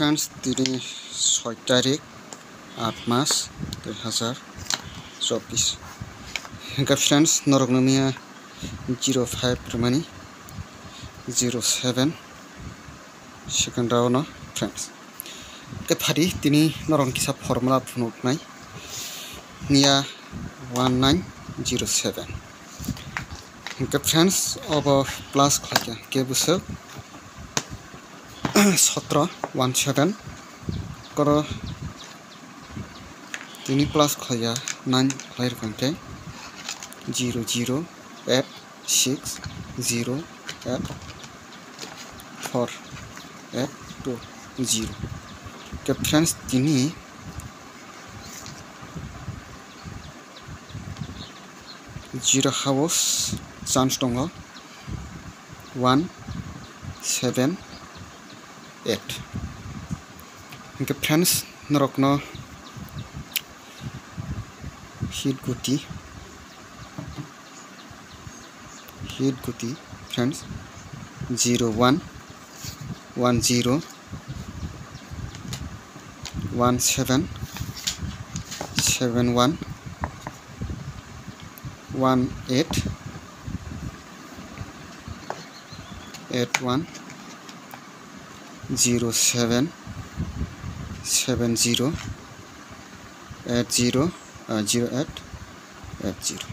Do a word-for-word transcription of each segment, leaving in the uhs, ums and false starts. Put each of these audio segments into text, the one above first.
Friends, tini soi tarik, aat mas, dui hazar chobbish. Hingke friends, norok no miya zero five rwmani, zero seven, second round no friends. Hingke phari tini norok kisa formula phunuknai, miya one nine zero seven. Hingke friends, obo plus khlaikha, hingke bwswk sotro one seven, koro tini plus khlaiya nine khlai rwkha, hingke zero zero eight six zero eight four eight two zero. Hingke friends, tini zero house chance tongo one seven eight. Hingke friends, norokno hit guti, hit guti friends, zero one, one zero, one seven, seven one, one eight, eight one, zero seven, seven zero, eight zero, uh, zero eight, eight zero,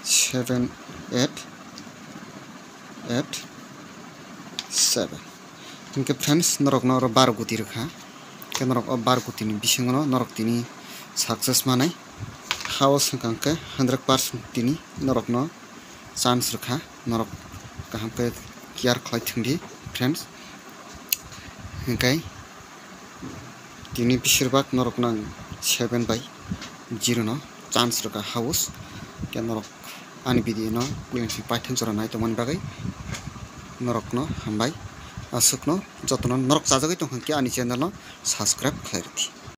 seven eight eight seven. Hingke friends, norokno oro baro guti rwkha. Hingke norok o baro gutini bisingono norok tini success manai. House hwnkha hingke hundred percent tini norokno chance rwkha, norok kaham khe care khlai thwngdi friends. Hingke tini besirbak norokno ang seven by zero no chance rwkha house. Hingke norok ani video no kulen si paithak jora nai tongmani bagwi norokno hambai. Aswkno jotono norok chajagwi tongkha khe ani channel no subscribe khlai rwdi.